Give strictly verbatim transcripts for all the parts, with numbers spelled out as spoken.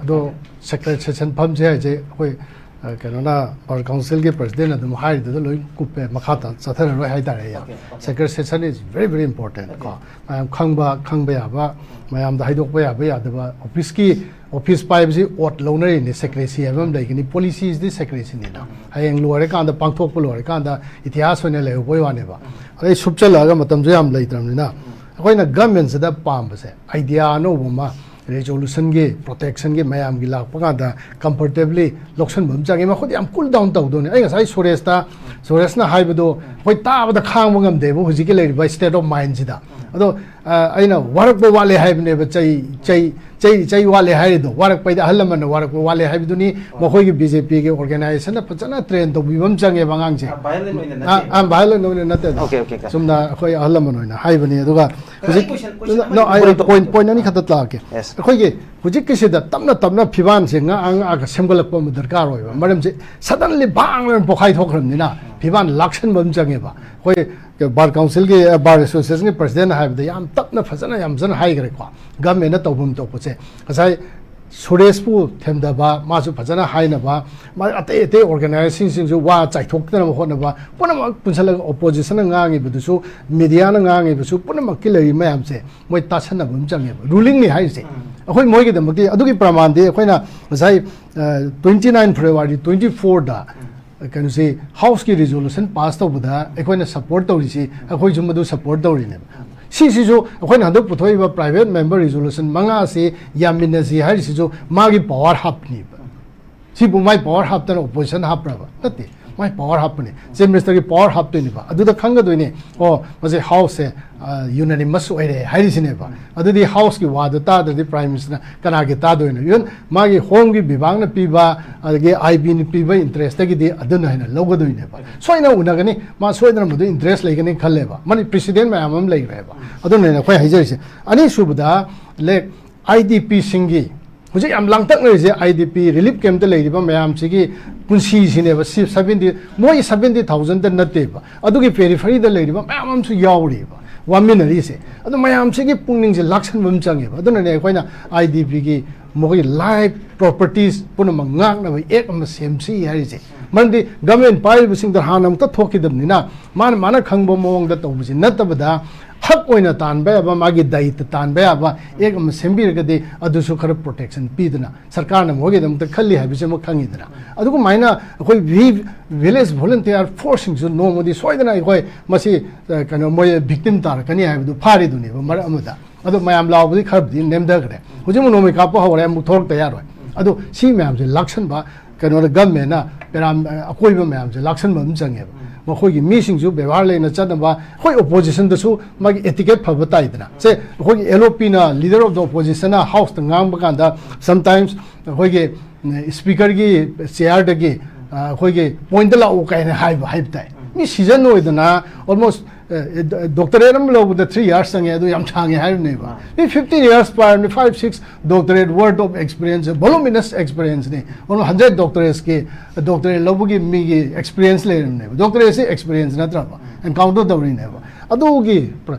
ꯑꯗꯣ secret session ꯐꯝꯁꯦ ꯍꯥꯏꯁꯦ ꯑꯩꯈꯣꯏ, ꯑ, ꯀꯩꯅꯣꯅ ꯕꯥꯔ ꯀꯥꯎꯟꯁꯤꯜꯒꯤ ꯄ꯭ꯔꯁꯤꯗꯦꯟ ꯑꯗꯨꯝ ꯍꯥꯏꯔꯤꯗꯨꯗ ꯂꯣꯏ ꯀꯨꯞꯄꯦ, ꯃꯈꯥ ꯇꯥ ꯆꯠꯊꯔꯔꯣꯏ ꯍꯥꯏꯇꯥꯔꯦ ꯑꯩ꯫ Okay, okay. Sacred session is very, very important, okay. ꯀꯣ, ꯃꯌꯥꯝ ꯈꯪꯕ, ꯈꯪꯕ ꯌꯥꯕ, ꯃꯌꯥꯝꯗ ꯍꯥꯏꯗꯣꯛꯄ ꯌꯥꯕ ꯌꯥꯗꯕ, ꯑꯣꯐꯤꯁꯀꯤ, ꯑꯣꯐꯤꯁ ꯄꯥꯏꯕꯁꯤ oath ꯂꯧꯅꯔꯤꯅꯤ, ꯁꯦꯀ꯭ꯔꯦꯁꯤ ꯍꯥꯏꯕ ꯑꯃ ꯂꯩꯒꯅꯤ, ꯄꯣꯂꯤꯁꯤꯁꯤꯗꯤ ꯁꯦꯀ꯭ꯔꯦꯁꯤꯅꯤꯅ꯫ ꯍꯌꯦꯡ ꯂꯣꯏꯔꯀꯥꯟꯗ, ꯄꯥꯡꯊꯣꯛꯄ ꯂꯣꯏꯔꯀꯥꯟꯗ ꯏꯇꯤꯍꯥꯁ ꯑꯣꯏꯅ ꯂꯩꯍꯧꯕꯩ ꯋꯥꯅꯦꯕ꯫ ꯑꯗꯩ ꯁꯨꯞꯆꯜꯂꯛꯑꯒ ꯃꯇꯝꯁꯨ ꯌꯥꯝ ꯂꯩꯇ꯭ꯔꯕꯅꯤꯅ, ꯑꯩꯈꯣꯏꯅ ꯒꯃꯦꯟꯁꯤꯗ ꯄꯥꯝꯕꯁꯦ, ꯑꯥꯏꯗꯤꯌꯥ ꯑꯅꯧꯕ ꯑꯃ, ꯔꯤꯖꯣꯂꯨꯁꯟꯒꯤ, ꯄ꯭ꯔꯣꯇꯦꯛꯁꯟꯒꯤ ꯃꯌꯥꯝꯒꯤ ꯂꯥꯛꯄ ꯀꯥꯟꯗ ꯀꯝꯐꯔꯇꯦꯕꯂꯤ ꯂꯧꯁꯟꯕ ꯑꯃ ꯆꯪꯉꯤ꯫ ꯃꯈꯣꯏꯗꯤ ꯌꯥꯝ ꯀꯨꯜ ꯗꯥꯎꯟ ꯇꯧꯗꯧꯅꯤ꯫ ꯑꯩ ꯉꯁꯥꯏ ꯁꯨꯔꯦꯁꯇ, ꯁꯨꯔꯦꯁꯅ ꯍꯥꯏꯕꯗꯣ ꯑꯩꯈꯣꯏ ꯇꯥꯕꯗ ꯈꯥꯡꯕ ꯉꯝꯗꯦꯕ ꯍꯧꯖꯤꯛꯀꯤ ꯂꯩꯔꯤꯕ ꯁ꯭ꯇꯦꯠ ꯑꯣꯐ ꯃꯥꯏꯟꯁꯤꯗ꯫ ꯑꯗꯣ, ꯑ, ꯑꯩꯅ ꯋꯥꯔꯛꯄ ꯋꯥꯠꯂꯦ ꯍꯥꯏꯕꯅꯦꯕ, ꯆꯩ, ꯆꯩ, ꯆꯩ, ꯆꯩ ꯋꯥꯠꯂꯦ ꯍꯥꯏꯔꯤꯗꯣ, ꯋꯥꯔꯛꯄꯩꯗ ꯑꯍꯜ ꯂꯃꯟꯅ ꯋꯥꯔꯛꯄ ꯋꯥꯠꯂꯦ ꯍꯥꯏꯕꯗꯨꯅꯤ꯫ ꯃꯈꯣꯏꯒꯤ ꯕꯤ ꯖꯦ ꯄꯤꯒꯤ ꯑꯣꯔꯒꯅꯥꯏꯖꯦꯁꯟꯅ ꯐꯖꯅ ꯇ꯭ꯔꯦꯟ ꯇꯧꯕꯤꯕ ꯑꯃ ꯆꯪꯉꯦꯕ ꯑꯉꯥꯡꯁꯦ꯫ ꯚꯥꯏꯑꯣꯂꯦꯟ ꯑꯣꯏꯅ ꯑ, ꯅꯠꯇꯦ꯫ ꯑ, ꯚꯥꯏꯑꯣꯂꯦꯟ ꯑꯣꯏꯅ ꯅꯠꯇꯦ꯫ Okay, okay, okay. ꯆꯨꯝꯅ ꯑꯩꯈꯣꯏ ꯑꯍꯜ ꯂꯃꯟ ꯑꯣꯏꯅ ꯍꯥꯏꯕꯅꯤ꯫ ꯑꯗꯨꯒ ꯍꯧꯖꯤꯛ, question, question no, ꯑꯃ ꯑꯩ ꯄꯣꯏꯟ, ꯄꯣꯏꯟ ꯑꯅꯤꯈꯛꯇ ꯂꯥꯛꯀꯦ꯫ Yes. ꯑꯩꯈꯣꯏꯒꯤ ꯍꯧꯖꯤꯛꯀꯤꯁꯤꯗ ꯇꯞꯅ ꯇꯞꯅ ꯐꯤꯕꯥꯟꯁꯦ ꯉꯥꯛꯑ ꯉꯥꯛꯑꯒ ꯁꯦꯝꯒꯠꯂꯛꯄ ꯑꯃ ꯗꯔꯀꯥꯔ ꯑꯣꯏꯕ꯫ ꯃꯔꯝꯁꯦ suddenly ꯕꯥꯡ ꯂꯥꯎꯅ ꯄꯣꯛꯈꯥꯏ ꯊꯣꯛꯈ꯭ꯔꯕꯅꯤꯅ ꯐꯤꯕꯥꯟ ꯂꯥꯛꯁꯟꯕ ꯑꯃ ꯆꯪꯉꯦꯕ꯫ ꯑꯩꯈꯣꯏ ꯕꯥꯔ ꯀꯥꯎꯟꯁꯤꯜꯒꯤ, ꯕꯥꯔ ꯑꯦꯁꯣꯁꯤꯌꯦꯁꯟꯒꯤ ꯄ꯭ꯔꯁꯤꯗꯦꯟ ꯍꯥꯏꯕꯗ ꯌꯥꯝ ꯇꯞꯅ ꯐꯖꯅ ꯌꯥꯝ ꯐꯖꯅ ꯍꯥꯏꯈ꯭ꯔꯦꯀꯣ꯫ ꯒꯃꯦꯟꯅ ꯇꯧꯐꯝ ꯊꯣꯛꯄꯁꯦ ꯉꯁꯥꯏ ꯁꯨꯔꯦꯁꯄꯨ ꯊꯦꯝꯗꯕ, ꯃꯥꯁꯨ ꯐꯖꯅ ꯍꯥꯏꯅꯕ, ꯃꯥ ꯑꯇꯩ ꯑꯇꯩ ꯑꯣꯔꯒꯅꯥꯏꯖꯦꯁꯟꯁꯤꯡꯁꯨ ꯋꯥ ꯆꯥꯏꯊꯣꯛꯇꯅꯕ ꯍꯣꯠꯅꯕ, ꯄꯨꯝꯅꯃꯛ ꯄꯨꯟꯁꯤꯜꯂꯒ ꯑꯣꯄꯣꯖꯤꯁꯟꯅ ꯉꯥꯡꯉꯤꯕꯗꯨꯁꯨ, ꯃꯦꯗꯤꯌꯥꯅ ꯉꯥꯡꯉꯤꯕꯁꯨ, ꯄꯨꯝꯅꯃꯛꯀꯤ ꯂꯩꯔꯤ ꯃꯌꯥꯝꯁꯦ ꯃꯣꯏ ꯇꯥꯁꯟꯅꯕ ꯑꯃ ꯆꯪꯉꯦꯕ꯫ ꯔꯨꯂꯤꯡꯅꯤ ꯍꯥꯏꯔꯤꯁꯦ꯫ ꯑꯩꯈꯣꯏ ꯃꯣꯏꯒꯤꯗꯃꯛꯇꯤ ꯑꯗꯨꯒꯤ ꯄ꯭ꯔꯃꯥꯟꯗꯤ ꯑꯩꯈꯣꯏꯅ ꯉꯁꯥꯏ, ꯑ, twenty nine February twenty fourꯗ ꯀꯩꯅꯣꯁꯤ, ꯍꯥꯎꯁꯀꯤ ꯔꯤꯖꯣꯂꯨꯁꯟ ꯄꯥꯁ ꯇꯧꯕꯗ ꯑꯩꯈꯣꯏꯅ ꯁꯄꯣꯔꯠ ꯇꯧꯔꯤꯁꯤ, ꯑꯩꯈꯣꯏꯁꯨ ꯃꯗꯨ ꯁꯄꯣꯔꯠ ꯇꯧꯔꯤꯅꯦꯕ꯫ ꯁꯤꯁꯤꯁꯨ ꯑꯩꯈꯣꯏꯅ ꯍꯟꯗꯛ ꯄꯨꯊꯣꯛꯏꯕ ꯄ꯭ꯔꯥꯏꯚꯦꯠ ꯃꯦꯝꯕꯔ ꯔꯤꯖꯣꯂꯨꯁꯟ ꯃꯉꯥꯁꯤ ꯌꯥꯃꯤꯟꯅꯁꯤ ꯍꯥꯏꯔꯤꯁꯤꯁꯨ ꯃꯥꯒꯤ ꯄꯋꯥꯔ ꯍꯥꯞꯅꯤꯕ꯫ ꯁꯤꯕꯨ ꯃꯥꯏ ꯄꯋꯥꯔ ꯍꯥꯞꯇꯅ ꯑꯣꯄꯣꯖꯤꯁꯟ ꯍꯥꯞꯄ꯭ꯔꯕ? ꯅꯠꯇꯦ, ꯃꯥꯏ ꯄꯋꯥꯔ ꯍꯥꯞꯄꯅꯤ꯫ ꯆꯤꯐ ꯃꯤꯅꯤꯁꯇꯔꯒꯤ ꯄꯋꯥꯔ ꯍꯥꯞꯇꯣꯏꯅꯦꯕ꯫ ꯑꯗꯨꯗ ꯈꯪꯒꯗꯣꯏꯅꯦ, ꯑꯣ, ꯃꯁꯤ ꯍꯥꯎꯁꯁꯦ, ꯑ, ꯌꯨꯅꯥꯅꯤꯃꯁ ꯑꯣꯏꯔꯦ ꯍꯥꯏꯔꯤꯁꯤꯅꯦꯕ꯫ ꯑꯗꯨꯗꯤ ꯍꯥꯎꯁꯀꯤ ꯋꯥꯗꯨ ꯇꯥꯗ꯭ꯔꯗꯤ ꯄ꯭ꯔꯥꯏꯝ ꯃꯤꯅꯤꯁꯇꯔꯅ ꯀꯅꯥꯒꯤ ꯇꯥꯗꯣꯏꯅꯣ? ꯏꯚꯟ ꯃꯥꯒꯤ ꯍꯣꯝꯒꯤ ꯕꯤꯚꯥꯒꯅ ꯄꯤꯕ, ꯑꯗꯒꯤ ꯑꯥꯏ ꯕꯤꯅ ꯄꯤꯕ ꯏꯟꯇꯔꯦꯁꯇꯒꯤꯗꯤ ꯑꯗꯨꯅ ꯍꯦꯟꯅ ꯂꯧꯒꯗꯣꯏꯅꯦꯕ꯫ ꯁꯣꯏꯗꯅ ꯎꯅꯒꯅꯤ, ꯃꯥ ꯁꯣꯏꯗꯅ ꯃꯗꯨ ꯏꯟꯇꯔꯦꯁ ꯂꯩꯒꯅꯤ ꯈꯜꯂꯦꯕ꯫ ꯃꯥꯅꯤ ꯄ꯭ꯔꯤꯁꯤꯗꯦꯟ ꯃꯌꯥꯝ ꯑꯃ ꯂꯩꯈ꯭ꯔꯦꯕ꯫ ꯑꯗꯨꯅꯅꯦ ꯑꯩꯈꯣꯏ ꯍꯥꯏꯖꯔꯤꯁꯦ꯫ ꯑꯅꯤꯁꯨꯕꯗ, ꯂꯦꯛ, ꯑꯥꯏ ꯗꯤ ꯄꯤꯁꯤꯡꯒꯤ ꯍꯧꯖꯤꯛ ꯌꯥꯝ ꯂꯥꯡꯇꯛꯅꯔꯤꯁꯦ ꯑꯥꯏ ꯗꯤ ꯄꯤ ꯔꯤꯂꯤꯐ ꯀꯦꯝꯞꯇ ꯂꯩꯔꯤꯕ ꯃꯌꯥꯝꯁꯤꯒꯤ ꯄꯨꯟꯁꯤꯁꯤꯅꯦꯕ꯫ ꯁꯤ ꯁꯚꯦꯟꯇꯤ, ꯃꯣꯏ ꯁꯚꯦꯟꯇꯤ ꯊꯥꯎꯖꯟꯗ ꯅꯠꯇꯦꯕ, ꯑꯗꯨꯒꯤ ꯄꯦꯔꯤꯐꯔꯤꯗ ꯂꯩꯔꯤꯕ ꯃꯌꯥꯝ ꯑꯃꯁꯨ ꯌꯥꯎꯔꯤꯕ꯫ ꯋꯥꯃꯤꯟꯅꯔꯤꯁꯦ꯫ ꯑꯗꯣ ꯃꯌꯥꯝꯁꯤꯒꯤ ꯄꯨꯛꯅꯤꯡꯁꯦ ꯂꯥꯛꯁꯟꯕ ꯑꯃ ꯆꯪꯉꯦꯕ꯫ ꯑꯗꯨꯅꯅꯦ ꯑꯩꯈꯣꯏꯅ ꯑꯥꯏ ꯗꯤ ꯄꯤꯒꯤ ꯃꯈꯣꯏꯒꯤ ꯂꯥꯏꯐ ꯄ꯭ꯔꯣꯄꯔꯇꯤꯁ ꯄꯨꯝꯅꯃꯛ ꯉꯥꯛꯅꯕ ꯑꯦꯛ ꯑꯃ ꯁꯦꯝꯁꯤ ꯍꯥꯏꯔꯤꯁꯦ꯫ ꯃꯔꯝꯗꯤ ꯒꯃꯦꯟ ꯄꯥꯏꯔꯤꯕꯁꯤꯡꯗꯣ ꯍꯥꯟꯅ ꯑꯃꯨꯛꯇ ꯊꯣꯛꯈꯤꯗꯕꯅꯤꯅ, ꯃꯥꯅ ꯃꯥꯅ ꯈꯪꯕ ꯃꯑꯣꯡꯗ ꯇꯧꯕꯁꯤ ꯅꯠꯇꯕꯗ, ꯍꯛ ꯑꯣꯏꯅ ꯇꯥꯟꯕ ꯌꯥꯕ, ꯃꯥꯒꯤ ꯗꯥꯏꯇ ꯇꯥꯟꯕ ꯌꯥꯕ ꯑꯦꯛ ꯑꯃ ꯁꯦꯝꯕꯤꯔꯒꯗꯤ ꯑꯗꯨꯁꯨ ꯈꯔ ꯄ꯭ꯔꯣꯇꯦꯛꯁꯟ ꯄꯤꯗꯅ ꯁꯔꯀꯥꯔꯅ ꯃꯈꯣꯏꯒꯤꯗꯃꯛꯇ ꯈꯜꯂꯤ ꯍꯥꯏꯕꯁꯤꯃ ꯈꯪꯉꯤꯗꯅ꯫ ꯑꯗꯨꯒꯨꯃꯥꯏꯅ ꯑꯩꯈꯣꯏ ꯚꯤ-, ꯚꯤꯂꯦꯖ ꯚꯣꯂꯨꯟꯇꯤꯌꯥꯔ ꯐꯣꯔꯁꯁꯤꯡꯁꯨ ꯅꯣꯡꯃꯗꯤ ꯁꯣꯏꯗꯅ ꯑꯩꯈꯣꯏ ꯃꯁꯤ, ꯑ, ꯀꯩꯅꯣ, ꯃꯣꯏ ꯚꯤꯛꯇꯤꯝ ꯇꯥꯔꯛꯀꯅꯤ ꯍꯥꯏꯕꯗꯨ ꯐꯥꯔꯤꯗꯨꯅꯦꯕ ꯃꯔꯛ ꯑꯃꯗ꯫ ꯑꯗꯣ ꯃꯌꯥꯝ ꯂꯥꯎꯕꯗꯤ ꯈꯔꯕꯨꯗꯤ ꯅꯦꯝꯊꯈ꯭ꯔꯦ꯫ ꯍꯧꯖꯤꯛ ꯑꯃꯨꯛ ꯅꯣꯡꯃꯩ ꯀꯥꯞꯄ ꯍꯧꯔꯦ, ꯑꯃꯨꯛ ꯊꯣꯛꯂꯛꯇ ꯌꯥꯔꯣꯏ꯫ ꯑꯗꯣ ꯁꯤ ꯃꯌꯥꯝꯁꯦ ꯂꯥꯛꯁꯟꯕ, ꯀꯩꯅꯣꯗ ꯒꯃꯦꯟꯅ ꯄꯦꯔꯥꯝ-, ꯑꯀꯣꯏꯕ ꯃꯌꯥꯝꯁꯦ ꯂꯥꯛꯁꯟꯕ ꯑꯃ ꯆꯪꯉꯦꯕ꯫ ꯃꯈꯣꯏꯒꯤ ꯃꯤꯁꯤꯡꯁꯨ ꯕꯦꯕꯥꯔ ꯂꯩꯅ ꯆꯠꯅꯕ, ꯑꯩꯈꯣꯏ ꯑꯣꯄꯣꯖꯤꯁꯟꯗꯁꯨ ꯃꯥꯒꯤ ꯏꯇꯤꯀꯦꯠ ꯐꯕ ꯇꯥꯏꯗꯅ꯫ ꯁꯦ, ꯑꯩꯈꯣꯏꯒꯤ ꯑꯦꯜ ꯑꯣ ꯄꯤꯅ, ꯂꯤꯗꯔ ꯑꯣꯐ ꯗ ꯑꯣꯄꯣꯖꯤꯁꯟꯅ ꯍꯥꯎꯁꯇ ꯉꯥꯡꯕ ꯀꯥꯟꯗ, ꯁꯝꯇꯥꯏꯝꯁ ꯑꯩꯈꯣꯏꯒꯤ, ꯎꯝ, ꯁ꯭ꯄꯤꯀꯔꯒꯤ ꯆꯤꯌꯥꯔꯗꯒꯤ, ꯑ, ꯑꯩꯈꯣꯏꯒꯤ ꯄꯣꯏꯟꯠꯇ ꯂꯥꯛꯎ ꯀꯥꯏꯅ ꯍꯥꯏꯕ ꯍꯥꯏꯕ ꯇꯥꯏ꯫ ꯃꯤ ꯁꯤꯖꯟ ꯑꯣꯏꯗꯅ ꯑꯣꯜꯃꯣꯁ, ꯑ, ꯗꯣꯛꯇꯔꯦꯠ ꯑꯃ ꯂꯧꯕꯗ ꯊ꯭ꯔꯤ ꯌꯥꯔꯁ ꯆꯪꯉꯦ, ꯑꯗꯨ ꯌꯥꯝ ꯁꯥꯡꯉꯦ ꯍꯥꯏꯔꯤꯕꯅꯦꯕ꯫ ꯃꯤ ꯐꯤꯐꯇꯤꯟ ꯌꯥꯔꯁ ꯄꯥꯏꯔꯕꯅꯤ, five six doctorate, worth of experience, voluminous ꯑꯦꯛꯁꯄꯤꯔꯤꯌꯦꯟꯁꯅꯤ꯫ ꯑꯣꯜꯃꯣꯁ ꯍꯟꯗ꯭ꯔꯦꯠ ꯗꯣꯛꯇꯔꯦꯠꯁꯀꯤ, ꯗꯣꯛꯇꯔꯦꯠ ꯂꯧꯕꯒꯤ ꯃꯤꯒꯤ ꯑꯦꯛꯁꯄꯤꯔꯤꯌꯦꯟꯁ ꯂꯩꯔꯕꯅꯦꯕ꯫ ꯗꯣꯛꯇꯔꯦꯠꯁꯤ ꯑꯦꯛꯁꯄꯤꯔꯤꯌꯦꯟꯁ ꯅꯠꯇ꯭ꯔꯕ? ꯑꯦꯟꯀꯥꯎꯟꯇꯔ ꯇꯧꯔꯤꯅꯦꯕ꯫ ꯑꯗꯨꯒꯤ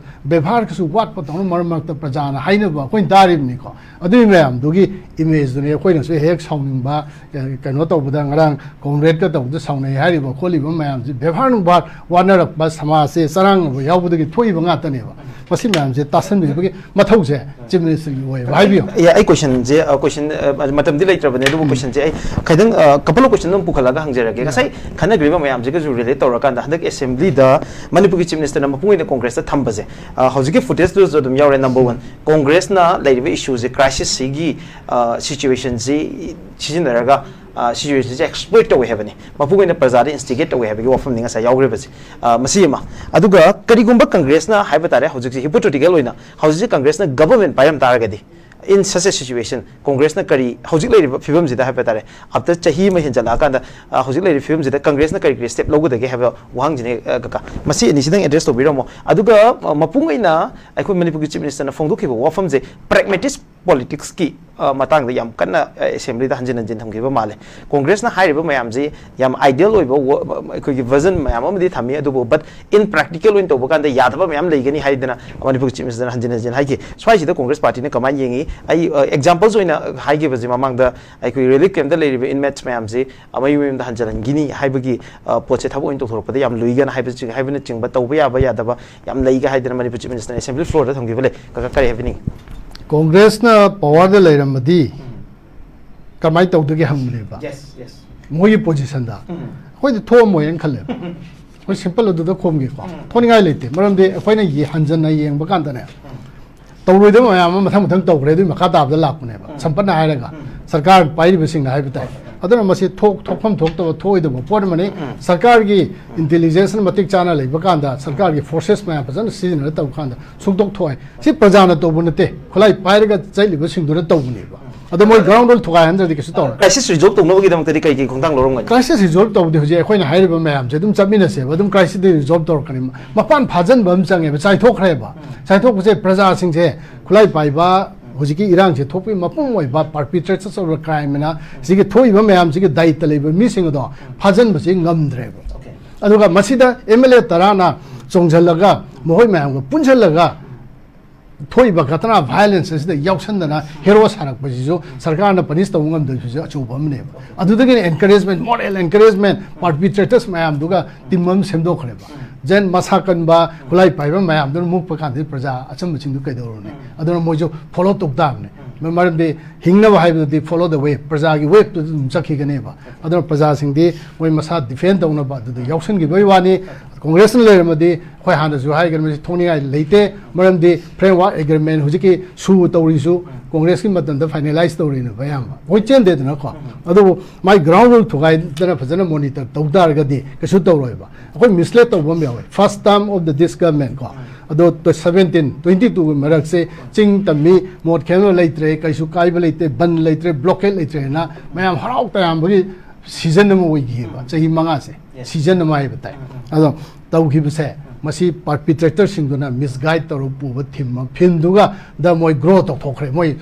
ꯕꯦꯕꯥꯔ ꯀꯩꯁꯨ ꯋꯥꯠꯄ ꯇꯧꯅ ꯃꯔꯛ ꯃꯔꯛꯇ ꯄ꯭ꯔꯖꯥꯅ ꯍꯥꯏꯅꯕ ꯑꯩꯈꯣꯏꯅ ꯇꯥꯔꯤꯕꯅꯤꯀꯣ꯫ ꯑꯗꯨꯒꯤ ꯃꯌꯥꯝꯗꯨꯒꯤ ꯏꯃꯦꯖꯇꯨꯅꯤ ꯑꯩꯈꯣꯏꯅꯁꯨ ꯍꯦꯛ ꯁꯥꯎꯅꯤꯡꯕ, ꯑꯦ, ꯀꯩꯅꯣ ꯇꯧꯕꯗ, ꯉꯔꯥꯡ ꯀꯣꯝꯔꯦꯗꯀ ꯇꯧꯕꯗ ꯁꯥꯎꯅꯩ ꯍꯥꯏꯔꯤꯕ ꯈꯣꯠꯂꯤꯕ ꯃꯌꯥꯝꯁꯤ ꯕꯦꯕꯥꯔ ꯅꯨꯡꯕꯥꯔ ꯋꯥꯅꯔꯛꯄ, ꯁꯃꯥꯖꯁꯦ ꯆꯔꯥꯡꯅꯕ ꯌꯥꯎꯕꯗꯒꯤ ꯊꯣꯛꯏꯕ ꯉꯥꯛꯇꯅꯦꯕ꯫ ꯃꯁꯤ ꯃꯌꯥꯝꯁꯦ ꯇꯥꯁꯟꯕꯤꯕꯒꯤ ꯃꯊꯧꯁꯦ ꯆꯤꯐ ꯃꯤꯅꯤꯁꯇꯔꯒꯤ ꯑꯣꯏꯌꯦꯕ꯫ ꯍꯥꯏꯕꯤꯌꯨ꯫ ꯑꯦ, ꯑꯩ ꯀꯣꯏꯁꯟꯁꯦ, ꯑ, ꯀꯣꯏꯁꯟ, ꯑ, ꯃꯇꯝꯗꯤ ꯂꯩꯇ꯭ꯔꯕꯅꯦ, ꯑꯗꯨꯕꯨ ꯎꯝ꯫ ꯀꯣꯏꯁꯟꯁꯦ ꯑꯩ ꯈꯤꯇꯪ, ꯑ, ꯀꯄꯜ ꯑꯣꯐ ꯀꯣꯏꯁꯟ ꯑꯗꯨꯝ ꯄꯨꯈꯠꯂꯒ ꯍꯪꯖꯔꯛꯀꯦ꯫ ꯎꯝ꯫ ꯉꯁꯥꯏ ꯈꯟꯅꯈ꯭ꯔꯤꯕ ꯃꯌꯥꯝꯁꯤꯒꯁꯨ ꯔꯤꯂꯦꯠ ꯇꯧꯔꯀꯥꯟꯗ, ꯍꯟꯗꯛ ꯑꯦꯁꯦꯝꯕ꯭ꯂꯤꯗ ꯃꯅꯤꯄꯨꯔꯒꯤ ꯆꯤꯐ ꯃꯤꯅꯤꯁꯇꯔꯅ ꯃꯄꯨꯡ ꯑꯣꯏꯅ ꯀꯣꯡꯒ꯭ꯔꯦꯁꯇ ꯊꯝꯕꯁꯦ, ꯑ, ꯍꯧꯖꯤꯛꯀꯤ ꯐꯨꯇꯦꯖꯇꯨꯁꯨ ꯑꯗꯨꯝ ꯌꯥꯎꯔꯦ꯫ ꯅꯝꯕꯔ ꯋꯥꯟ, ꯀꯣꯡꯒ꯭ꯔꯦꯁꯅ ꯂꯩꯔꯤꯕ ꯏꯁꯨꯁꯦ, ꯀ꯭ꯔꯥꯏꯁꯤꯁꯁꯤꯒꯤ, ꯑ, ꯁꯤꯆꯨꯋꯦꯁꯟꯁꯤ ꯁꯤꯖꯤꯟꯅꯔꯒ, ꯑ, ꯁꯤꯆꯨꯋꯦꯁꯟꯁꯤ ꯑꯦꯛꯁꯄ꯭ꯂꯣꯏꯠ ꯇꯧꯋꯦ ꯍꯥꯏꯕꯅꯤ, ꯃꯄꯨꯡ ꯑꯣꯏꯅ ꯄ꯭ꯔꯖꯥꯗ ꯏꯟꯁꯇꯤꯒꯦꯠ ꯇꯧꯋꯦ ꯍꯥꯏꯕꯒꯤ ꯋꯥꯐꯝꯅꯤ ꯉꯁꯥꯏ ꯌꯥꯎꯈ꯭ꯔꯤꯕꯁꯦ꯫ ꯑ, ꯃꯁꯤ ꯑꯃ꯫ ꯑꯗꯨꯒ ꯀꯔꯤꯒꯨꯝꯕ ꯀꯪꯒ꯭ꯔꯦꯁꯅ ꯍꯥꯏꯕ ꯇꯥꯔꯦ, ꯍꯧꯖꯤꯛꯁꯦ ꯍꯤꯄꯣꯊꯦꯇꯤꯀꯦꯜ ꯑꯣꯏꯅ ꯍꯧꯖꯤꯛꯁꯦ ꯀꯪꯒ꯭ꯔꯦꯁꯅ ꯒꯕꯔꯃꯦꯟ ꯄꯥꯏꯔꯝ ꯇꯥꯔꯒꯗꯤ, in such a situation, ꯀꯣꯡꯒ꯭ꯔꯦꯁꯅ ꯀꯔꯤ, ꯍꯧꯖꯤꯛ ꯂꯩꯔꯤꯕ ꯐꯤꯕꯝꯁꯤꯗ ꯍꯥꯏꯕ ꯇꯥꯔꯦ, ꯑꯥꯐꯇꯔ ꯆꯍꯤ ꯑꯃ ꯍꯦꯟꯖꯜꯂꯛꯑꯀꯥꯟꯗ, ꯑ, ꯍꯧꯖꯤꯛ ꯂꯩꯔꯤꯕ ꯐꯤꯕꯝꯁꯤꯗ ꯀꯪꯒ꯭ꯔꯦꯁꯅ ꯀꯔꯤ ꯀꯔꯤ ꯁ꯭ꯇꯦꯞ ꯂꯧꯒꯗꯒꯦ ꯍꯥꯏꯕ ꯋꯥꯍꯪꯁꯤꯅꯦ, ꯑ, ꯀꯀꯥ꯫ ꯃꯁꯤ ꯑꯅꯤꯁꯤꯗꯪ ꯑꯦꯗ꯭ꯔꯦꯁ ꯇꯧꯕꯤꯔꯝꯃꯣ꯫ ꯑꯗꯨꯒ, ꯑ, ꯃꯄꯨꯡ ꯑꯣꯏꯅ ꯑꯩꯈꯣꯏ ꯃꯅꯤꯄꯨꯔꯒꯤ ꯆꯤꯐ ꯃꯤꯅꯤꯁꯇꯔꯅ ꯐꯣꯡꯗꯣꯛꯈꯤꯕ ꯋꯥꯐꯝꯁꯦ ꯄ꯭ꯔꯦꯒꯃꯦꯇꯤꯛ ꯄꯣꯂꯤꯇꯤꯛꯁꯀꯤ ꯃꯇꯥꯡꯗ ꯌꯥꯝ ꯀꯟꯅ ꯑꯦꯁꯦꯝꯕ꯭ꯂꯤꯗ ꯍꯟꯖꯤꯟ ꯍꯟꯖꯤꯟ ꯊꯝꯈꯤꯕ ꯃꯥꯜꯂꯦ꯫ ꯀꯣꯡꯒ꯭ꯔꯦꯁꯅ ꯍꯥꯏꯔꯤꯕ ꯃꯌꯥꯝꯁꯤ ꯌꯥꯝ ꯑꯥꯏꯗꯤꯌꯦꯜ ꯑꯣꯏꯕ ꯋ- ꯑꯩꯈꯣꯏꯒꯤ ꯚꯤꯖꯟ ꯃꯌꯥꯝ ꯑꯃꯗꯤ ꯊꯝꯃꯤ, ꯑꯗꯨꯕꯨ ꯕꯠ ꯏꯟ ꯄ꯭ꯔꯦꯛꯇꯤꯀꯦꯜ ꯑꯣꯏꯅ ꯇꯧꯕ ꯀꯥꯟꯗ ꯌꯥꯗꯕ ꯃꯌꯥꯝ ꯂꯩꯒꯅꯤ ꯍꯥꯏꯗꯅ ꯃꯅꯤꯄꯨꯔꯒꯤ ꯆꯤꯐ ꯃꯤꯅꯤꯁꯇꯔꯅ ꯍꯟꯖꯤꯟ ꯍꯟꯖꯤꯟ ꯍꯥꯏꯈꯤ꯫ ꯁ꯭ꯋꯥꯏꯁꯤꯗ ꯀꯣꯡꯒ꯭ꯔꯦꯁ ꯄꯥꯔꯇꯤꯅ ꯀꯃꯥꯏꯅ ꯌꯦꯡꯉꯤ? ꯑꯩ ꯑꯦꯛꯖꯥꯝꯄꯜꯁ ꯑꯣꯏꯅ ꯍꯥꯏꯈꯤꯕꯁꯦ, ꯃꯃꯥꯡꯗ ꯑꯩꯈꯣꯏ ꯔꯤꯂꯤꯐ ꯀꯦꯝꯞꯇ ꯂꯩꯔꯤꯕ ꯏꯟꯃꯦꯠꯁ ꯃꯌꯥꯝꯁꯤ ꯃꯌꯨꯝ ꯃꯌꯨꯝꯗ ꯍꯟꯖꯤꯜꯍꯟꯈꯤꯅꯤ ꯍꯥꯏꯕꯒꯤ ꯄꯣꯠꯁꯦ ꯊꯕꯛ ꯑꯣꯏꯅ ꯇꯧꯊꯣꯔꯛꯄꯗ ꯌꯥꯝ ꯂꯨꯏꯒꯅ ꯍꯥꯏꯕꯁꯤ ꯍꯥꯏꯕꯅꯆꯤꯡꯕ ꯇꯧꯕ ꯌꯥꯕ ꯌꯥꯗꯕ ꯌꯥꯝ ꯂꯩꯒ ꯍꯥꯏꯗꯅ ꯃꯅꯤꯄꯨꯔ ꯆꯤꯐ ꯃꯤꯅꯤꯁꯇꯔꯅ ꯑꯦꯁꯦꯝꯕ꯭ꯂꯤ ꯐ꯭ꯂꯣꯔꯗ ꯊꯝꯈꯤꯕ ꯂꯩ꯫ ꯀꯀꯥ, ꯀꯔꯤ ꯍꯥꯏꯕꯤꯅꯤꯡꯉꯤ? ꯀꯣꯡꯒ꯭ꯔꯦꯁꯅ ꯄꯋꯥꯔꯗ ꯂꯩꯔꯝꯃꯗꯤ ꯀꯃꯥꯏꯅ ꯇꯧꯗꯒꯦ ꯍꯪꯕꯅꯦꯕ꯫ ꯃꯣꯏꯒꯤ ꯄꯣꯖꯤꯁꯟꯗ ꯑꯩꯈꯣꯏꯗꯤ ꯊꯣꯛꯑꯝꯃꯣꯏꯅ ꯈꯜꯂꯦꯕ꯫ ꯑꯩꯈꯣꯏ ꯁꯤꯝꯄꯜ ꯑꯗꯨꯗ ꯈꯣꯝꯒꯦꯀꯣ꯫ ꯊꯣꯛꯅꯤꯡꯉꯥꯏ ꯂꯩꯇꯦ꯫ ꯃꯔꯝꯗꯤ ꯑꯩꯈꯣꯏꯅ ꯌꯦ- ꯍꯟꯖꯟꯅ ꯌꯦꯡꯕ ꯀꯥꯟꯗꯅꯦ, ꯇꯧꯔꯣꯏꯗꯕ ꯃꯌꯥꯝ ꯑꯃ ꯃꯊꯪ ꯃꯊꯪ ꯇꯧꯈ꯭ꯔꯦ꯫ ꯑꯗꯨꯒꯤ ꯃꯈꯥ ꯇꯥꯕꯗ ꯂꯥꯛꯄꯅꯦꯕ꯫ ꯁꯝꯄꯠꯅ ꯍꯥꯏꯔꯒ ꯁꯔꯀꯥꯔ ꯄꯥꯏꯔꯤꯕꯁꯤꯡꯅ ꯍꯥꯏꯕ ꯇꯥꯏ꯫ ꯑꯗꯨꯅ ꯃꯁꯤ ꯊꯣꯛ- ꯊꯣꯛꯐꯝ ꯊꯣꯛꯇꯕ ꯊꯣꯛꯑꯣꯏꯗꯕ ꯄꯣꯠ ꯑꯃꯅꯤ꯫ ꯁꯔꯀꯥꯔꯒꯤ ꯏꯟꯇꯦꯂꯤꯖꯦꯟꯁꯅ ꯃꯇꯤꯛ ꯆꯥꯅ ꯂꯩꯕ ꯀꯥꯟꯗ, ꯁꯔꯀꯥꯔꯒꯤ ꯐꯣꯔꯁꯦꯁ ꯃꯌꯥꯝ ꯐꯖꯅ ꯁꯤꯖꯤꯟꯅꯔ ꯇꯧꯕ ꯀꯥꯟꯗ ꯁꯨꯡꯇꯣꯛ ꯊꯣꯛꯑꯣꯏ꯫ ꯁꯤ ꯄ꯭ꯔꯖꯥꯅ ꯇꯧꯕ ꯅꯠꯇꯦ꯫ ꯈꯨꯠꯂꯥꯏ ꯄꯥꯏꯔꯒ ꯆꯠꯂꯤꯕꯁꯤꯡꯗꯨꯅ ꯇꯧꯕꯅꯦꯕ꯫ ꯑꯗꯣ ꯃꯣꯏ ꯒ꯭ꯔꯥꯎꯟ ꯔꯨꯜ ꯊꯨꯒꯥꯏꯍꯟꯗ꯭ꯔꯗꯤ ꯀꯩꯁꯨ ꯇꯧꯔꯣꯏ꯫ ꯀ꯭ꯔꯥꯏꯁꯤꯁ ꯔꯤꯖꯣꯜꯕ ꯇꯧꯅꯕꯒꯤꯗꯃꯛꯇꯗꯤ ꯀꯩ ꯀꯩ ꯈꯣꯡꯊꯥꯡ ꯂꯧꯔꯝꯒꯅꯤ? ꯀ꯭ꯔꯥꯏꯁꯤꯁ ꯔꯤꯖꯣꯜꯕ ꯇꯧꯕꯗꯤ ꯍꯧꯖꯤꯛ ꯑꯩꯈꯣꯏꯅ ꯍꯥꯏꯔꯤꯕ ꯃꯌꯥꯝꯁꯦ ꯑꯗꯨꯝ ꯆꯠꯃꯤꯟꯅꯁꯦꯕ꯫ ꯑꯗꯨꯝ ꯀ꯭ꯔꯥꯏꯁꯤꯁꯇꯤ ꯔꯤꯖꯣꯜꯕ ꯇꯧꯔꯛꯀꯅꯤ꯫ ꯃꯄꯥꯟ ꯐꯥꯖꯤꯟꯕ ꯑꯃ ꯆꯪꯉꯦꯕ꯫ ꯆꯥꯏꯊꯣꯛꯈ꯭ꯔꯦꯕ꯫ ꯆꯥꯏꯊꯣꯛꯄꯁꯦ ꯄ꯭ꯔꯖꯥꯁꯤꯡꯁꯦ, ꯈꯨꯠꯂꯥꯏ ꯄꯥꯏꯕ, ꯍꯧꯖꯤꯛꯀꯤ ꯏꯔꯥꯡꯁꯦ ꯊꯣꯛꯄꯒꯤ ꯃꯄꯨꯡ ꯑꯣꯏꯕ ꯄꯥꯔꯄꯤꯇ꯭ꯔꯦꯇꯔꯁ ꯑꯣꯐ ꯀ꯭ꯔꯥꯏꯝ ꯑꯅ ꯁꯤꯒꯤ ꯊꯣꯛꯏꯕ ꯃꯌꯥꯝꯁꯤꯒꯤ ꯗꯥꯏꯇ ꯂꯩꯕ ꯃꯤꯁꯤꯡ ꯑꯗꯣ ꯐꯥꯖꯤꯟꯕꯁꯤ ꯉꯝꯗ꯭ꯔꯦꯕ꯫ ꯑꯗꯨꯒ ꯃꯁꯤꯗ ꯑꯦꯝ ꯑꯦꯜ ꯑꯦ ꯇꯔꯥꯅ ꯆꯣꯡꯁꯤꯜꯂꯒ ꯃꯈꯣꯏ ꯃꯌꯥꯝꯒ ꯄꯨꯟꯁꯤꯜꯂꯒ ꯊꯣꯛꯏꯕ ꯘꯇꯅꯥ ꯚꯥꯏꯑꯣꯂꯦꯟꯁ ꯑꯁꯤꯗ ꯌꯥꯎꯁꯟꯗꯅ ꯍꯦꯔꯣ ꯁꯥꯔꯛꯄꯁꯤꯁꯨ ꯁꯔꯀꯥꯔꯅ ꯄꯅꯤꯁ ꯇꯧꯕ ꯉꯝꯗꯕꯁꯤꯁꯨ ꯑꯆꯧꯕ ꯑꯃꯅꯦꯕ꯫ ꯑꯗꯨꯗꯒꯤꯅ ꯑꯦꯟꯀꯔꯦꯖꯃꯦꯟ, ꯃꯣꯔꯦꯜ ꯑꯦꯟꯀꯔꯦꯖꯃꯦꯟ, ꯄꯥꯔꯄꯤꯇ꯭ꯔꯦꯇꯔꯁ ꯃꯌꯥꯝꯗꯨꯒ ꯇꯤꯝ ꯑꯃ ꯁꯦꯝꯗꯣꯛꯈ꯭ꯔꯦꯕ꯫ ꯖꯦꯟ ꯃꯁꯥ ꯀꯟꯕ, ꯈꯨꯠꯂꯥꯏ ꯄꯥꯏꯕ ꯃꯌꯥꯝꯗꯨꯅ ꯃꯨꯛꯄ ꯀꯥꯟꯗꯗꯤ ꯄ꯭ꯔꯖꯥ ꯑꯆꯝꯕꯁꯤꯡꯗꯨ ꯀꯩꯗꯧꯔꯨꯅꯤ? ꯑꯗꯨꯅ ꯃꯣꯏꯁꯨ ꯐꯣꯂꯣ ꯇꯧ ꯇꯥꯕꯅꯤ꯫ ꯃꯔꯝꯗꯤ ꯍꯤꯡꯅꯕ ꯍꯥꯏꯕꯗꯨꯗꯤ follow the wave, ꯄ꯭ꯔꯖꯥꯒꯤ ꯋꯦꯞꯇꯨꯗ ꯑꯗꯨꯝ ꯆꯠꯈꯤꯒꯅꯦꯕ꯫ ꯑꯗꯨꯅ ꯄ꯭ꯔꯖꯥꯁꯤꯡꯗꯤ ꯃꯣꯏ ꯃꯁꯥ ꯗꯤꯐꯦꯟ ꯇꯧꯅꯕ ꯑꯗꯨꯗ ꯌꯥꯎꯁꯟꯈꯤꯕꯒꯤ ꯋꯥꯅꯤ꯫ ꯀꯣꯡꯒ꯭ꯔꯦꯁꯅ ꯂꯩꯔꯝꯃꯗꯤ ꯑꯩꯈꯣꯏ ꯍꯥꯟꯅꯁꯨ ꯍꯥꯏꯈ꯭ꯔꯦ, ꯃꯁꯤ ꯊꯣꯛꯅꯤꯡꯉꯥꯏ ꯂꯩꯇꯦ꯫ ꯃꯔꯝꯗꯤ ꯐ꯭ꯔꯦꯝꯋꯥꯔꯛ ꯑꯦꯒ꯭ꯔꯤꯃꯦꯟ ꯍꯧꯖꯤꯛꯀꯤ ꯁꯨ ꯇꯧꯔꯤꯁꯨ ꯀꯣꯡꯒ꯭ꯔꯦꯁꯀꯤ ꯃꯇꯝꯗ ꯐꯥꯏꯅꯦꯂꯥꯏꯁ ꯇꯧꯔꯤꯅꯦꯕ ꯑꯌꯥꯝꯕ꯫ ꯑꯩꯈꯣꯏ ꯆꯦꯟꯗꯦꯗꯅꯀꯣ꯫ ꯑꯗꯨꯕꯨ ꯃꯥꯏ ꯒ꯭ꯔꯥꯎꯟ ꯔꯨꯜ ꯊꯨꯒꯥꯏꯗꯅ ꯐꯖꯅ ꯃꯣꯅꯤꯇꯔ ꯇꯧ ꯇꯥꯔꯒꯗꯤ ꯀꯩꯁꯨ ꯇꯧꯔꯣꯏꯕ꯫ ꯑꯩꯈꯣꯏ ꯃꯤꯁꯂꯦꯗ ꯇꯧꯕ ꯑꯃ ꯌꯥꯎꯋꯦ꯫ First term of the this government ꯀꯣ, ꯑꯗꯣ seventeen twenty two ꯒꯤ ꯃꯔꯛꯁꯦ ꯆꯤꯡ ꯇꯝꯃꯤ, ꯃꯣꯠ ꯈꯦꯠꯅꯕ ꯂꯩꯇ꯭ꯔꯦ, ꯀꯩꯁꯨ ꯀꯥꯏꯕ ꯂꯩꯇꯦ, ꯕꯟ ꯂꯩꯇ꯭ꯔꯦ, ꯕ꯭ꯂꯣꯀꯦꯠ ꯂꯩꯇ꯭ꯔꯦꯅ ꯃꯌꯥꯝ ꯍꯔꯥꯎ ꯇꯌꯥꯝꯕꯒꯤ ꯁꯤꯖꯟ ꯑꯃ ꯑꯣꯏꯈꯤꯑꯕ꯫ ꯆꯍꯤ ꯃꯉꯥꯁꯦ ꯁꯤꯖꯟ ꯑꯃ ꯍꯥꯏꯕ ꯇꯥꯏ꯫ ꯑꯗꯣ ꯇꯧꯈꯤꯕꯁꯦ ꯃꯁꯤ ꯄꯥꯔꯄꯤꯇ꯭ꯔꯦꯇꯔꯁꯤꯡꯗꯨꯅ ꯃꯤꯁꯒꯥꯏꯗ ꯇꯧꯔꯒ ꯄꯨꯕ ꯊꯤꯝ ꯑꯃ, ꯐꯤꯜꯗꯨꯒ ꯗ ꯃꯣꯏ ꯒ꯭ꯔꯣ ꯇꯧꯊꯣꯛꯈ꯭ꯔꯦ, ꯃꯣꯏ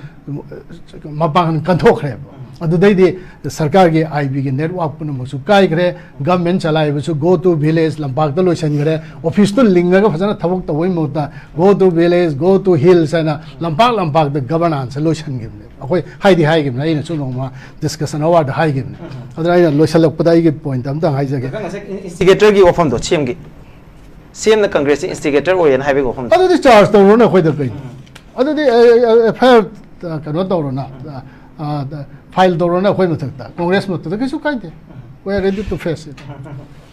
ꯃꯄꯥꯡꯒꯜ ꯀꯟꯊꯣꯛꯈ꯭ꯔꯦꯕ꯫ ꯑꯗꯨꯗꯩꯗꯤ ꯁꯔꯀꯥꯔꯒꯤ ꯑꯥꯏ ꯕꯤꯒꯤ ꯅꯦꯠꯋꯥꯛ ꯄꯨꯝꯅꯃꯛꯁꯨ ꯀꯥꯏꯈ꯭ꯔꯦ꯫ ꯒꯚꯔꯟꯃꯦꯟ ꯆꯂꯥꯏꯕꯁꯨ go to village, ꯂꯝꯄꯥꯛꯇ ꯂꯣꯏꯁꯤꯟꯈ꯭ꯔꯦ꯫ ꯑꯣꯐꯤꯁꯇꯨ ꯂꯤꯡꯉꯒ ꯐꯖꯅ ꯊꯕꯛ ꯇꯧꯕꯒꯤ ꯃꯍꯨꯠꯇ go to village, go to hills ꯍꯥꯏꯅ ꯂꯝꯄꯥꯛ ꯂꯝꯄꯥꯛꯇ ꯒꯚꯔꯅꯥꯟꯁꯁꯦ ꯂꯣꯏꯁꯤꯟꯈꯤꯕꯅꯦ꯫ ꯑꯩꯈꯣꯏ ꯍꯥꯏꯗꯤ ꯍꯥꯏꯈꯤꯕꯅꯦ, ꯑꯩꯅꯁꯨ ꯅꯣꯡꯃ ꯗꯤꯁꯀꯁꯟ ꯑꯋꯥꯔꯗ ꯍꯥꯏꯈꯤꯕꯅꯦ꯫ ꯑꯗꯨꯅ ꯑꯩꯅ ꯂꯣꯏꯁꯤꯜꯂꯛꯄꯗ ꯑꯩꯒꯤ ꯄꯣꯏꯟꯠ ꯑꯝꯇꯪ ꯍꯥꯏꯖꯒꯦ꯫ ꯉꯁꯥꯏ ꯏꯟꯁꯇꯤꯒꯦꯇꯔꯒꯤ ꯋꯥꯐꯝꯗꯣ, ꯁꯤ ꯑꯦꯝꯒꯤ, ꯁꯤ ꯑꯦꯝꯅ ꯀꯪꯒ꯭ꯔꯦꯁꯁꯤ ꯏꯟꯁꯇꯤꯒꯦꯇꯔ ꯑꯣꯏꯌꯦꯅ ꯍꯥꯏꯕꯒꯤ ꯋꯥꯐꯝꯗꯣ꯫ ꯑꯗꯨꯗꯤ ꯆꯥꯔꯖ ꯇꯧꯔꯣꯅ ꯑꯩꯈꯣꯏꯗ ꯀꯩꯅꯣ? ꯑꯗꯨꯗꯤ ꯑꯦꯐ ꯑꯥꯏ ꯑꯥꯔ ꯀꯩꯅꯣ ꯇꯧꯔꯣꯅ, ꯐꯥꯏꯜ ꯇꯧꯔꯣꯅ ꯑꯩꯈꯣꯏ ꯃꯊꯛꯇ, ꯀꯣꯡꯒ꯭ꯔꯦꯁ ꯃꯊꯛꯇ, ꯀꯩꯁꯨ ꯀꯥꯏꯗꯦ꯫ We are ready to face it꯫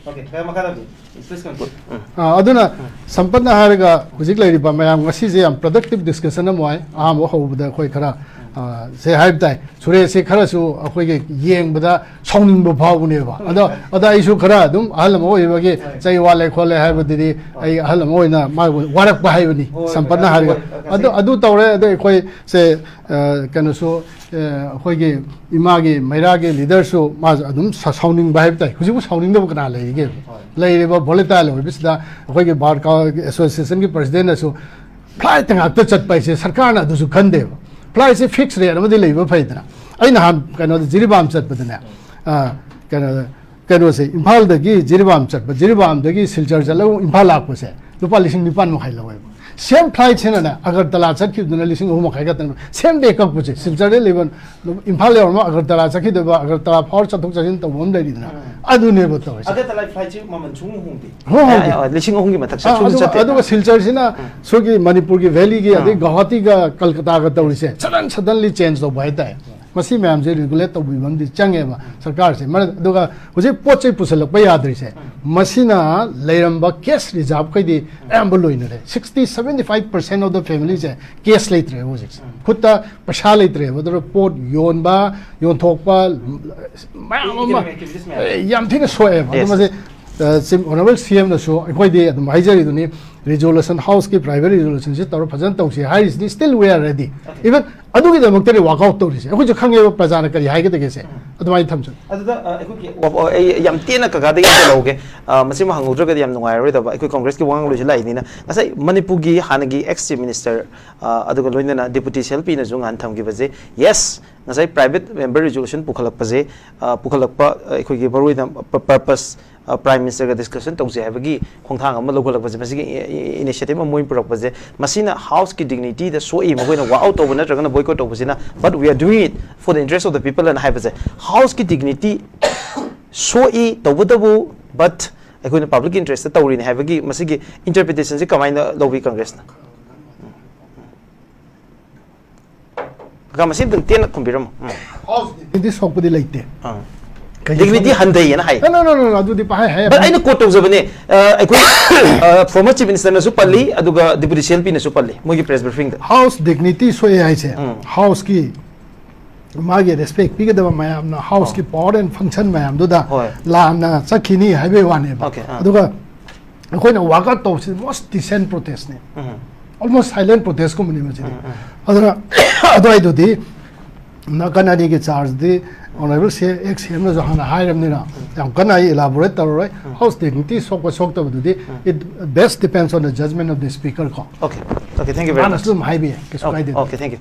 Okay, ꯈꯔ ꯃꯈꯥ ꯇꯥꯕꯤꯌꯨ꯫ Please continue. ꯑꯥ, ꯑꯗꯨꯅ ꯁꯝꯄꯠꯅ ꯍꯥꯏꯔꯒ ꯍꯧꯖꯤꯛ ꯂꯩꯔꯤꯕ ꯃꯌꯥꯝ, ꯉꯁꯤꯁꯦ ꯌꯥꯝ ꯄ꯭ꯔꯗꯛꯇꯤꯞ ꯗꯤꯁꯀꯁꯟ ꯑꯃ ꯑꯣꯏ꯫ ꯑꯍꯥꯟꯕ ꯍꯧꯕꯗ ꯑꯩꯈꯣꯏ ꯈꯔ, ꯑꯥ, ꯁꯦ ꯍꯥꯏꯕ ꯇꯥꯏ, ꯁꯨꯔꯦꯁꯁꯦ ꯈꯔꯁꯨ ꯑꯩꯈꯣꯏꯒꯤ ꯌꯦꯡꯕꯗ ꯁꯥꯎꯅꯤꯡꯕ ꯐꯥꯎꯕꯅꯦꯕ꯫ ꯑꯗꯣ, ꯑꯗ ꯑꯩꯁꯨ ꯈꯔ ꯑꯗꯨꯝ ꯑꯍꯜ ꯑꯃ ꯑꯣꯏꯕꯒꯤ ꯆꯩ ꯋꯥꯠꯂꯦ ꯈꯣꯠꯂꯦ ꯍꯥꯏꯕꯗꯨꯗꯤ, ꯑꯩ ꯑꯍꯜ ꯑꯃ ꯑꯣꯏꯅ ꯃꯥꯕꯨ ꯋꯥꯔꯛꯄ ꯍꯥꯏꯕꯅꯤ, ꯍꯣꯏ, ꯁꯝꯄꯠꯅ ꯍꯣꯏ, ꯍꯥꯏꯔꯒ꯫ ꯍꯣꯏ, ꯍꯣꯏ, ꯑꯗꯨ, ꯉꯁꯤ ꯑꯗꯨ ꯇꯧꯔꯦ꯫ ꯑꯗꯣ ꯑꯩꯈꯣꯏꯁꯦ, ꯑ, ꯀꯩꯅꯣꯁꯨ, ꯑ, ꯑꯩꯈꯣꯏꯒꯤ ꯏꯃꯥꯒꯤ ꯃꯩꯔꯥꯒꯤ ꯂꯤꯗꯔꯁꯨ ꯃꯥꯁꯨ ꯑꯗꯨꯝ ꯁꯥ-, ꯁꯥꯎꯅꯤꯡꯕ ꯍꯥꯏꯕ ꯇꯥꯏ꯫ ꯍꯧꯖꯤꯛꯄꯨ ꯁꯥꯎꯅꯤꯡꯗꯕ ꯀꯅꯥ ꯂꯩꯔꯤꯒꯦ? ꯂꯩꯔꯤꯕ ꯚꯣꯂꯦꯇꯥꯏꯜ ꯑꯣꯏꯕꯁꯤꯗ ꯑꯩꯈꯣꯏꯒꯤ ꯕꯥꯔ ꯀꯥꯎꯟ ꯑꯦꯁꯣꯁꯤꯌꯦꯁꯟꯒꯤ ꯄ꯭ꯔꯁꯤꯗꯦꯟꯅꯁꯨ ꯐ꯭ꯂꯥꯏꯠꯇ ꯉꯥꯛꯇ ꯆꯠꯄ ꯍꯥꯏꯁꯦ ꯁꯔꯀꯥꯔꯅ ꯑꯗꯨꯁꯨ ꯈꯟꯗꯦꯕ꯫ ꯐ꯭ꯂꯥꯏꯠꯁꯦ ꯐꯤꯛꯁ ꯔꯦꯠ ꯑꯃꯗꯤ ꯂꯩꯕ ꯐꯩꯗꯅ꯫ ꯑꯩ ꯅꯍꯥꯟ ꯀꯩꯅꯣꯗ ꯖꯤꯔꯤꯕꯥꯝ ꯆꯠꯄꯗꯅꯦ, ꯑ, ꯀꯩꯅꯣꯗ, ꯀꯩꯅꯣꯁꯦ, ꯏꯝꯐꯥꯜꯗꯒꯤ ꯖꯤꯔꯤꯕꯥꯝ ꯆꯠꯄ, ꯖꯤꯔꯤꯕꯥꯝꯗꯒꯤ ꯁꯤꯜꯆꯔ ꯆꯠꯂꯒ ꯏꯝꯐꯥꯜ ꯂꯥꯛꯄꯁꯦ ꯂꯨꯄꯥ ꯂꯤꯁꯤꯡ ꯅꯤꯄꯥꯟ ꯃꯈꯥꯏ ꯂꯧꯋꯦꯕ꯫ ꯁꯦꯝ ꯐ꯭ꯂꯥꯏꯠꯁꯤꯅꯅꯦ ꯑꯒꯔꯇꯂꯥ ꯆꯠꯈꯤꯕꯗꯨꯅ ꯂꯤꯁꯤꯡ ꯑꯍꯨꯝ ꯃꯈꯥꯏ ꯈꯛꯇꯅꯦꯕ꯫ ꯁꯦꯝ ꯗꯦ ꯀꯛꯄꯁꯦ, ꯁꯤꯜꯆꯔꯗ ꯂꯩꯕ ꯏꯝꯐꯥꯜ ꯌꯧꯔꯝꯃ ꯑꯒꯔꯇꯂꯥ ꯆꯠꯈꯤꯗꯣꯏꯕ, ꯑꯒꯔꯇꯂꯥ ꯐꯥꯎꯔ ꯆꯠꯊꯣꯛ ꯆꯠꯁꯤꯟ ꯇꯧꯕ ꯑꯃ ꯂꯩꯔꯤꯗꯅ, ꯑꯗꯨꯅꯦꯕ ꯇꯧꯔꯤꯁꯦ꯫ ꯑꯒꯔꯇꯂꯥ ꯐ꯭ꯂꯥꯏꯠꯁꯤ ꯃꯃꯜ ꯁꯨꯡꯍꯣꯡ ꯍꯣꯡꯗꯦ꯫ ꯍꯣꯡ ꯍꯣꯡꯗꯦ꯫ ꯑ, ꯑ, ꯂꯤꯁꯤꯡ ꯑꯍꯨꯝꯒꯤ ꯃꯊꯛ ꯑ, ꯁꯨꯡꯆꯠ ꯑꯗꯨꯒ, ꯆꯠꯇꯦ꯫ ꯑꯗꯨꯒ ꯁꯤꯜꯆꯔꯁꯤꯅ ꯁꯣꯏꯒꯤ ꯃꯅꯤꯄꯨꯔꯒꯤ ꯚꯦꯂꯤꯒꯤ, ꯑꯗꯩ ꯒꯧꯍꯥꯇꯤꯒ ꯀꯜꯀꯇꯥꯒ ꯇꯧꯔꯤꯁꯦ ꯁꯗꯟ ꯁꯗꯟꯂꯤ ꯆꯦꯟꯖ ꯇꯧꯕ ꯍꯥꯏꯇꯥꯔꯦ꯫ ꯃꯁꯤ ꯃꯌꯥꯝꯁꯦ ꯔꯤꯒꯨꯂꯦꯠ ꯇꯧꯕꯤꯕ ꯑꯃꯗꯤ ꯆꯪꯉꯦꯕ ꯁꯔꯀꯥꯔꯁꯦ꯫ ꯃꯔ-, ꯑꯗꯨꯒ ꯍꯧꯖꯤꯛ ꯄꯣꯠ ꯆꯩ ꯄꯨꯁꯜꯂꯛꯄ ꯌꯥꯗ꯭ꯔꯤꯁꯦ, ꯃꯁꯤꯅ ꯂꯩꯔꯝꯕ ꯀꯦꯁ ꯔꯤꯖꯥꯕꯈꯩꯗꯤ ꯑꯌꯥꯝꯕ ꯂꯣꯏꯅꯔꯦ꯫ Sixty, seventy five percent of the familyꯁꯦ ꯀꯦꯁ ꯂꯩꯇ꯭ꯔꯦꯕ ꯍꯧꯖꯤꯛꯁꯦ꯫ ꯈꯨꯠꯇ ꯄꯩꯁꯥ ꯂꯩꯇ꯭ꯔꯦꯕ꯫ ꯑꯗꯨꯅ ꯄꯣꯠ ꯌꯣꯟꯕ, ꯌꯣꯟꯊꯣꯛꯄ, ꯃꯌꯥꯝ ꯑꯃ, Economic activities ꯃꯌꯥꯝ꯫ ꯑꯦ, ꯌꯥꯝ ꯊꯤꯅ ꯁꯣꯛꯑꯦꯕ꯫ ꯑꯗꯨ Yes. ꯃꯁꯤ ꯑ, ꯆꯤꯐ ꯑꯣꯅꯔꯦꯕꯜ ꯁꯤ ꯑꯦꯝꯅꯁꯨ ꯑꯩꯈꯣꯏꯗꯤ ꯑꯗꯨꯝ ꯍꯥꯏꯖꯔꯤꯗꯨꯅꯤ, ꯔꯤꯖꯣꯂꯨꯁꯟ, ꯍꯥꯎꯁꯀꯤ ꯄ꯭ꯔꯥꯏꯚꯦꯠ ꯔꯤꯖꯣꯂꯨꯁꯟꯁꯤ ꯇꯧꯔ ꯐꯖꯅ ꯇꯧꯁꯤ ꯍꯥꯏꯔꯤꯁꯤꯗꯤ, still we are ready. Even ꯑꯗꯨꯒꯤꯗꯃꯛꯇꯅꯤ ꯋꯥꯛ ꯑꯥꯎꯠ ꯇꯧꯔꯤꯁꯦ꯫ ꯑꯩꯈꯣꯏꯁꯨ ꯈꯪꯉꯦꯕ ꯄ꯭ꯔꯖꯥꯅ ꯀꯔꯤ ꯍꯥꯏꯒꯗꯒꯦꯁꯦ꯫ ꯑꯗꯨꯃꯥꯏꯅ ꯊꯝꯖꯒꯦ꯫ ꯑꯗꯨꯗ ꯑ, ꯑꯩꯈꯣꯏꯒꯤ ꯋꯥ- ꯑꯩ ꯌꯥꯝ ꯇꯦꯟꯅ ꯀꯀꯥꯗꯒꯤ ꯑꯝꯇ ꯂꯧꯒꯦ꯫ ꯑ, ꯃꯁꯤꯃ ꯍꯪꯍꯧꯗ꯭ꯔꯒꯗꯤ ꯌꯥꯝ ꯅꯨꯡꯉꯥꯏꯔꯔꯣꯏꯗꯕ꯫ ꯑꯩꯈꯣꯏ ꯀꯣꯡꯒ꯭ꯔꯦꯁꯀꯤ ꯋꯥꯉꯥꯡꯂꯣꯏꯁꯨ ꯂꯥꯛꯏꯅꯤꯅ, ꯉꯁꯥꯏ ꯃꯅꯤꯄꯨꯔꯒꯤ ꯍꯥꯟꯅꯒꯤ ꯑꯦꯛꯁ ꯆꯤꯐ ꯃꯤꯅꯤꯁꯇꯔ, ꯑ, ꯑꯗꯨꯒ ꯂꯣꯏꯅꯅ ꯗꯤꯄꯨꯇꯤ ꯁꯤ ꯑꯦꯜ ꯄꯤꯅꯁꯨ ꯉꯍꯥꯟ ꯊꯝꯈꯤꯕꯁꯦ, ꯌꯦꯁ, ꯉꯁꯥꯏ ꯄ꯭ꯔꯥꯏꯚꯦꯠ ꯃꯦꯝꯕꯔ ꯔꯤꯖꯣꯂꯨꯁꯟ ꯄꯨꯈꯠꯂꯛꯄꯁꯦ, ꯑ, ꯄꯨꯈꯠꯂꯛꯄ, ꯑ, ꯑꯩꯈꯣꯏꯒꯤ ꯃꯔꯨꯑꯣꯏꯅ ꯄꯔꯄꯁ, ꯄ꯭ꯔꯥꯏꯝ ꯃꯤꯅꯤꯁꯇꯔꯒ ꯗꯤꯁꯀꯁꯟ ꯇꯧꯁꯦ ꯍꯥꯏꯕꯒꯤ ꯈꯣꯡꯊꯥꯡ ꯑꯃ ꯂꯧꯈꯠꯂꯛꯄꯁꯦ, ꯃꯁꯤꯒꯤ ꯏꯅꯤꯁꯤꯌꯦꯇꯤꯚ ꯑꯃ ꯃꯣꯏꯅ ꯄꯨꯔꯛꯄꯁꯦ, ꯃꯁꯤꯅ ꯍꯥꯎꯁꯀꯤ ꯗꯤꯒꯅꯤꯇꯤꯗ ꯁꯣꯛꯏ, ꯃꯈꯣꯏꯅ ꯋꯥꯛ ꯑꯥꯎꯠ ꯇꯧꯕ ꯅꯠꯇ꯭ꯔꯒꯅ ꯕꯣꯏꯀꯣꯠ ꯇꯧꯕꯁꯤꯅ, but we are doing it for the interest of the people ꯑꯅ ꯍꯥꯏꯕꯁꯦ, ꯍꯥꯎꯁꯀꯤ ꯗꯤꯒꯅꯤꯇꯤ ꯁꯣꯛꯏ, ꯇꯧꯕꯇꯕꯨ, but ꯑꯩꯈꯣꯏꯅ ꯄꯕ꯭ꯂꯤꯛ ꯏꯟꯇꯔꯦꯁꯇ ꯇꯧꯔꯤꯅꯤ ꯍꯥꯏꯕꯒꯤ ꯃꯁꯤꯒꯤ ꯏꯟꯇꯔꯄ꯭ꯔꯤꯇꯦꯁꯟꯁꯤ ꯀꯃꯥꯏꯅ ꯂꯧꯕꯤ ꯀꯪꯒ꯭ꯔꯦꯁꯅ? ꯀꯀꯥ, ꯃꯁꯤ ꯑꯗꯨꯝ ꯇꯦꯟꯅ ꯈꯨꯝꯕꯤꯔꯝꯃꯣ꯫ ꯎꯝ꯫ ꯗꯤ ꯁꯣꯛꯄꯗꯤ ꯂꯩꯇꯦ꯫ ꯑꯥ꯫ ꯀꯩ ꯗꯤꯒꯅꯤꯇꯤ ꯁꯣꯛ- ꯍꯟꯊꯩꯌꯦꯅ ꯍꯥꯏ꯫ No, no, no, no, no, ꯑꯗꯨꯗꯤ ꯄꯥꯍꯥꯏ ꯍꯥꯏ꯫ But ꯑꯩꯅ ꯀꯣꯠ ꯇꯧꯖꯕꯅꯦ, ꯑ, ꯑꯩꯈꯣꯏ ꯐꯣꯔꯃꯔ ꯆꯤꯐ ꯃꯤꯅꯤꯁꯇꯔꯅꯁꯨ ꯄꯜꯂꯤ, ꯑꯗꯨꯒ ꯗꯤꯄꯨꯇꯤ ꯁꯤ ꯑꯦꯜ ꯄꯤꯅꯁꯨ ꯄꯜꯂꯤ ꯃꯣꯏꯒꯤ ꯄ꯭ꯔꯦꯁ ꯕ꯭ꯔꯤꯐꯤꯡꯗ꯫ ꯍꯥꯎꯁ ꯗꯤꯒꯅꯤꯇꯤ ꯁꯣꯛꯑꯦ ꯍꯥꯏꯁꯦ, ꯎꯝ꯫ ꯍꯥꯎꯁꯀꯤ ꯃꯥꯒꯤ ꯔꯦꯁꯄꯦꯛ ꯄꯤꯒꯗꯕ ꯃꯌꯥꯝꯅ ꯍꯥꯎꯁꯀꯤ ꯑꯣ꯫ ꯄꯥꯋꯔ ꯑꯦꯟ ꯐꯪꯁꯟ ꯃꯌꯥꯝꯗꯨꯗ ꯍꯣꯏ꯫ ꯂꯥꯟꯅ ꯆꯠꯈꯤꯅꯤ ꯍꯥꯏꯕꯒꯤ ꯋꯥꯅꯦꯕ꯫ Okay, ꯑꯥ꯫ ꯑꯗꯨꯒ ꯑꯩꯈꯣꯏꯅ ꯋꯥꯛ ꯑꯥꯎꯠ ꯇꯧꯕꯁꯤ most decent protest ꯅꯦ꯫ ꯎꯝ꯫ Almost silent protest ꯀꯨꯝꯕꯅꯤ ꯃꯁꯤꯗꯤ꯫ ꯎꯝ, ꯎꯝ꯫ ꯑꯗꯨꯅ ꯑꯗꯨꯋꯥꯏꯗꯨꯗꯤ ꯅꯥꯀꯟ ꯑꯅꯤꯒꯤ ꯆꯥꯔꯖꯇꯤ ꯑꯣꯅꯔꯦꯕꯜ ꯁꯤ ꯑꯦꯛꯁ ꯁꯤ ꯑꯦꯝꯅꯁꯨ ꯍꯥꯟꯅ ꯍꯥꯏꯔꯕꯅꯤꯅ ꯌꯥꯝ ꯀꯟꯅ ꯑꯩ ꯏꯂꯥꯕꯣꯔꯦꯠ ꯇꯧꯔꯔꯣꯏ꯫ ꯍꯥꯎꯁ ꯗꯤꯒꯅꯤꯇꯤ ꯁꯣꯛꯄ ꯁꯣꯛꯇꯕꯗꯨꯗꯤ it best depends on the judgment of the speaker ꯀꯣ꯫ Okay, okay, thank you very much. ꯃꯥꯅꯁꯨ ꯑꯗꯨꯝ ꯍꯥꯏꯕ ꯌꯥꯏ, ꯀꯩꯁꯨ ꯀꯥꯏꯗꯦ꯫ Okay, thank you.